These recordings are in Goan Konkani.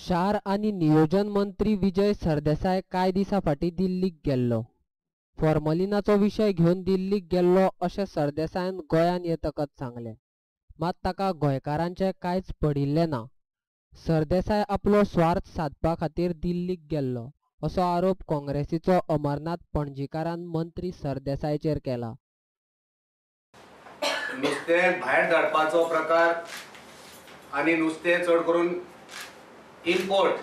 शार आनी नियोजन मंत्री विजय सरदेसाय कांय दिसां फाटीं दिल्लीक गेल्लो. फॉर्मलिनाचो विशय घेवन दिल्लीक गेल्लो अशें सरदेसायान गोंयांत येतकच सांगलें. मात ताका गोंयकारांचें कांयच पडिल्लें ना. सरदेसाय आपलो स्वार्थ सादपा खातीर दिल्लीक गेल्लो असो आरोप काँग्रेसीचो अमरनाथ पणजीकारान मंत्री सरदेसायचेर केला. नुस्तें भायर धाडपाचो प्रकार आनी नुस्तें चड करून इम्पोर्ट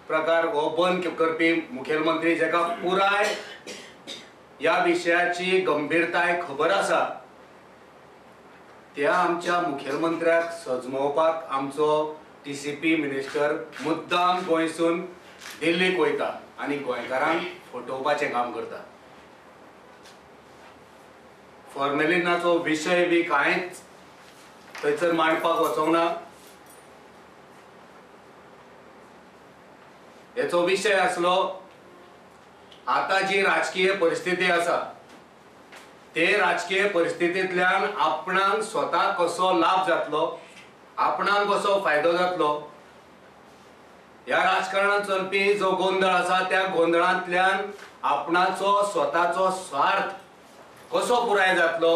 प्रकार हो बंद करपी मुखेलमंत्री जाका पुराय ह्या विशयाची गंभीरताय खबर आसा त्या आमच्या मुखेलमंत्र्याक सजमोवपाक आमचो टीसीपी मिनिस्टर मुद्दाम गोंयसून दिल्लीक वयता आनी गोंयकारांक फटोवपाचें काम करता. फॉर्मेलिनाचो विशय बी कांयच थंयसर मांडपाक वचोंक ना. हेचो विशय आसलो आतां जी राजकीय परिस्थिती आसा ते राजकीय परिस्थितींतल्यान आपणाक स्वता कसो लाभ जातलो, आपणाक कसो फायदो जातलो, ह्या राजकारणांत चलपी जो गोंदळ आसा त्या गोंदळांतल्यान आपणाचो स्वताचो स्वार्थ कसो पुराय जातलो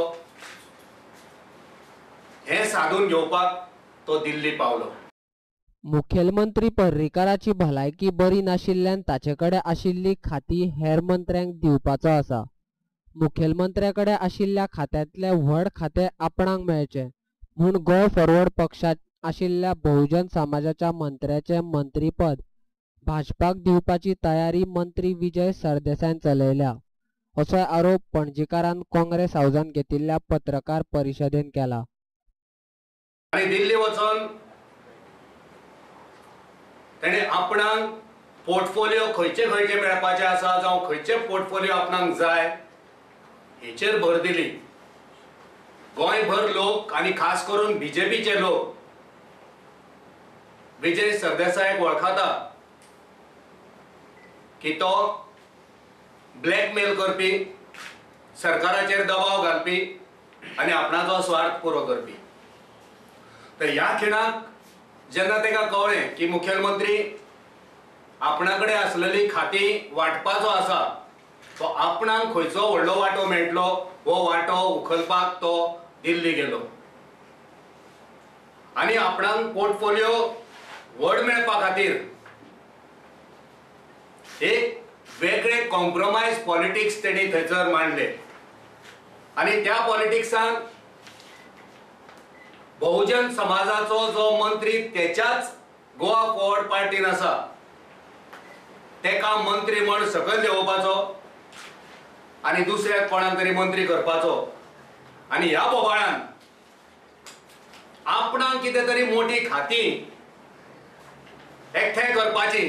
हें साधून घेवपाक तो दिल्ली पावलो. मुखेलमंत्री पर्रीकाराची भलायकी बरी नाशिल्ल्यान ताचे कडेन आशिल्ली खातीं हेर मंत्र्यांक दिवपाचो आसा. मुखेलमंत्र्या कडेन आशिल्ल्या खात्यांतलें व्हड खातें आपणाक मेळचें म्हूण गोंय फॉरवर्ड पक्षांत आशिल्ल्या बहुजन समाजाच्या मंत्र्याचें मंत्रीपद भाजपाक दिवपाची तयारी मंत्री विजय सरदेसायान चलयल्या असो आरोप पणजीकारान काँग्रेस हावजान घेतिल्ल्या पत्रकार परिशदेन केला. आनी दिल्ली वचून तेणे आपणाक पोर्टफोलियो खंयचे खंयचे मेळपाचे आसा जावं खंयचे पोर्टफोलियो आपणाक जाय हेचेर भर दिली. गोंयभर लोक आनी खास करून बीजेपीचे लोक विजय सरदेसायाक वळखता की तो ब्लॅकमेल करपी, सरकाराचेर दबाव घालपी आनी आपणाचो स्वार्थ पुरो करपी. तर ह्या खिणाक जेन्ना ताका कळ्ळें की मुखेलमंत्री आपणा कडेन आसलेली खातीं वांटपाचो आसा, तो आपणाक खंयचो व्हडलो वांटो मेळटलो हो वांटो उखलपाक तो दिल्ली गेलो आनी आपणाक पोर्टफोलियो व्हड मेळपा खातीर एक वेगळे कॉम्प्रोमायज पॉलिटिक्स तेणी थंयसर मांडले आनी त्या पॉलिटिक्सान बहुजन समाजाचो जो मंत्री तेच्याच गोवा फॉरवर्ड पार्टीन आसा तेका मंत्री म्हण सकयल देंवोवपाचो आनी दुसऱ्याक कोणाक तरी मंत्री करपाचो आनी ह्या बोवाळान आपणाक कितें तरी मोटी खातीं एकठांय करपाची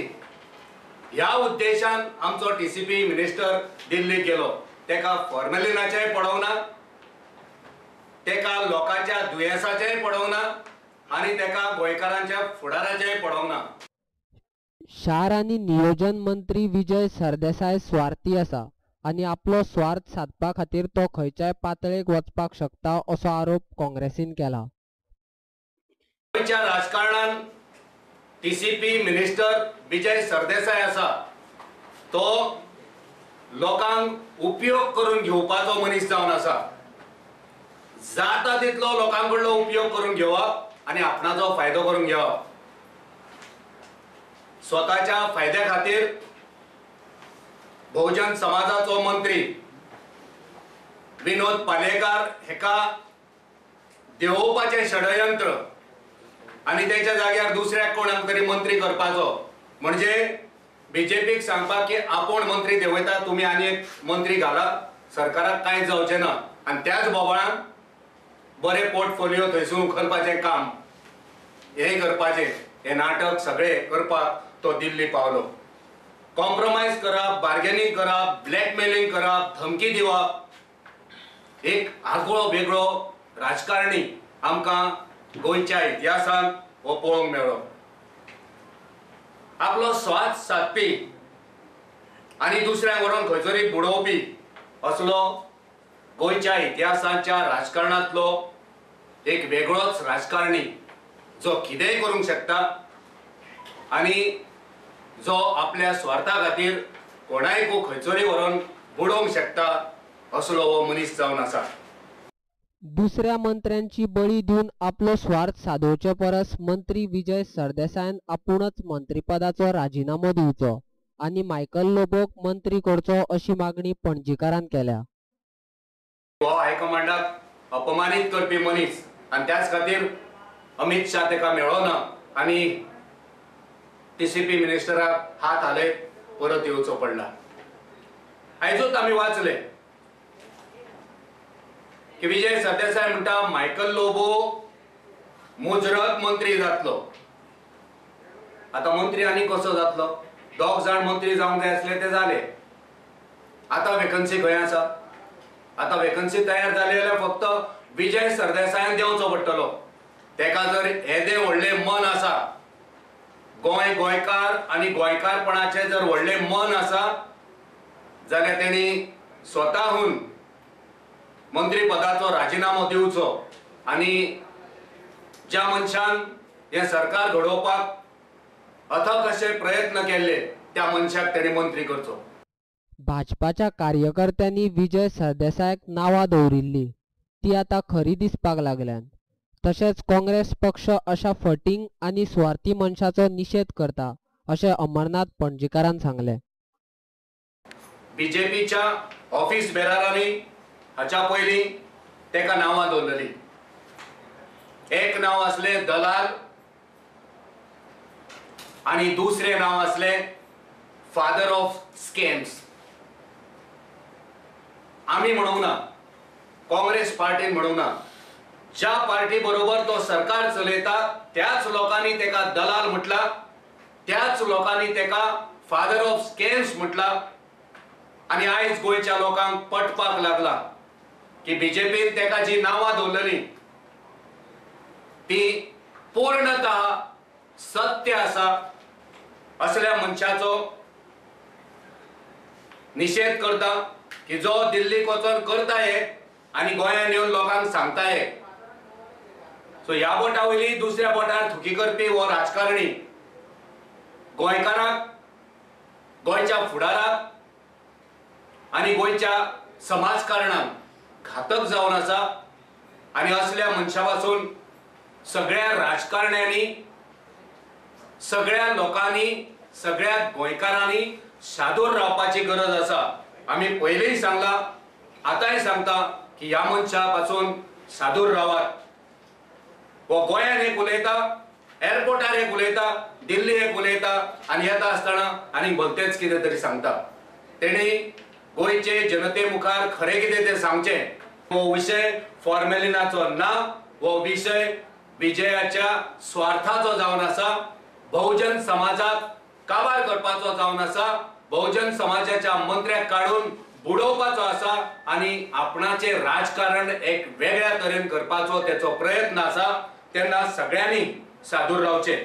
ह्या उद्देशान आमचो टीसीपी मिनिस्टर दिल्लीक गेलो. तेका फॉर्मेलिनाचेंय पडोवंक ना, तेका लोकांच्या दुयेंसाचेंय पडोवंक ना आनी तेका गोंयकारांच्या फुडाराचेंय पडोवंक ना. शार आनी नियोजन मंत्री विजय सरदेसाय स्वार्थी आसा आनी आपलो स्वार्थ सादपा खातीर तो खंयच्याय पातळेक वचपाक शकता असो आरोप काँग्रेसीन केला. गोंयच्या राजकारणान टीसीपी मिनिस्टर विजय सरदेसाय आसा तो लोकांक उपयोग करून घेवपाचो मनीस जावन आसा. जाता तितलो लोकां कडलो उपयोग करून घेवप आनी आपणाचो फायदो करून घेवप. स्वताच्या फायद्या खातीर बहुजन समाजाचो मंत्री विनोद पालेकार हेका देंवोवपाचें षडयंत्र आनी तेच्या जाग्यार दुसऱ्याक कोणाक तरी मंत्री करपाचो, म्हणजे बीजेपीक सांगपाक की आपूण मंत्री देंवयता, तुमी आनी एक मंत्री घालात, सरकाराक कांयच जावचें ना आनी त्याच बोवाळान बरे पोर्टफोलियो थंयसून उखलपाचें काम हें करपाचें हें नाटक सगळें करपाक तो दिल्ली पावलो. कॉम्प्रोमायज करप, बार्गेनिंग करप, ब्लॅकमेलिंग करप, धमकी दिवप, एक आगळो वेगळो राजकारणी आमकां गोंयच्या इतिहासांत हो पळोवंक मेळ्ळो. आपलो स्वार्थ सादपी आनी दुसऱ्यांक व्हरून खंयसरी बुडोवपी असलो गोंयच्या इतिहासाच्या राजकारणांतलो एक वेगळोच राजकारणी जो कितेंय करूंक शकता. आनी जो आपल्या स्वार्था खातीर कोणायकू खंयसरूय व्हरोन बुडोवंक शकता असलो हो मनीस जावन आसा. दुसऱ्या मंत्र्यांची बळी दिवन आपलो स्वार्थ सादोवचे परस मंत्री विजय सरदेसायान आपूणच मंत्रीपदाचो राजिनामो दिवचो आनी मायकल लोबोक मंत्री करचो अशी मागणी पणजीकारान केल्या. हो हायकमांडाक अपमानीत करपी मनीस आनी त्याच खातीर अमित शाह तेका मेळ्ळो ना आनी टीसीपी मिनिस्टराक हात हालयत परत येवचो पडला. आयजूच आमी वाचले की विजय सरदेसाय म्हणटा मायकल लोबो मुजरत मंत्री जातलो. आतां मंत्री आनी कसो जातलो? दोग जाण मंत्री जावंक जाय आसले ते जाले. आतां वेकन्सी खंय आसा? आतां वेकन्सी तयार जाली जाल्यार फक्त विजय सरदेसायान देंवचो पडटलो. तेका जर येदें व्हडलें मन आसा, गोंय गोंयकार आनी गोंयकारपणाचें जर व्हडलें मन आसा जाल्यार तेणी स्वताहून मंत्रीपदाचो राजिनामो दिवचो आनी ज्या मनशान हें सरकार घडोवपाक अथक अशे प्रयत्न केल्ले त्या मनशाक तेणी मंत्री करचो. भाजपाच्या कार्यकर्त्यांनी विजय सरदेसायाक नांवां दवरिल्ली ती आतां खरी दिसपाक लागल्यान. तशेंच काँग्रेस पक्ष अशा फटींग आनी सुवार्थी मनशाचो निशेध करता अशें अमरनाथ पणजीकारान सांगलें. बीजेपीच्या ऑफिस बेरारांनी हाच्या पयलीं तेका नांवां दवरलेली. एक नांव आसलें दलाल आनी दुसरें नांव आसलें फादर ऑफ स्कॅम्स. आमी म्हणूंक ना, काँग्रेस पार्टीन म्हणूंक ना, ज्या पार्टी बरोबर तो सरकार चलयता त्याच लोकांनी तेका दलाल म्हटला, त्याच लोकांनी तेका फादर ऑफ स्कॅम्स म्हटला. आनी आयज गोंयच्या लोकांक पटपाक लागला की बीजेपीन तेका जी नांवां दवरलेली ती पूर्णतः सत्य आसा. असल्या मनशाचो निशेध करता की जो दिल्लीक वचोन करता हे आनी गोंयांत येवन लोकांक सांगता हे. सो ह्या बोटा वयली दुसऱ्या बोटार थुकी करपी हो राजकारणी गोंयकाराक, गोंयच्या फुडाराक आनी गोंयच्या समाजकारणाक घातक जावन आसा. आनी असल्या मनशा पासून सगळ्या राजकारण्यांनी, सगळ्या लोकांनी, सगळ्या गोंयकारांनी सादूर रावपाची गरज आसा. आमी पयलींय सांगला, आतांय सांगता की ह्या मनशा पासून सादूर रावात. हो गोंयान एक उलयता, एअरपोर्टार एक उलयता, दिल्ली एक उलयता आनी येता आसतना आनी भलतेच कितें तरी सांगता. तेणी गोंयचे जनते मुखार खरें कितें तें सांगचें. हो विशय फॉर्मेलिनाचो ना, हो विशय विजयाच्या स्वार्थाचो जावन आसा, बहुजन समाजाक काबार करपाचो जावन आसा, बहुजन समाजाच्या मंत्र्याक काडून बुडोवपाचो आसा आनी आपणाचें राजकारण एक वेगळ्या तरेन करपाचो तेचो प्रयत्न आसा. तेन्ना सगळ्यांनी सादूर रावचें.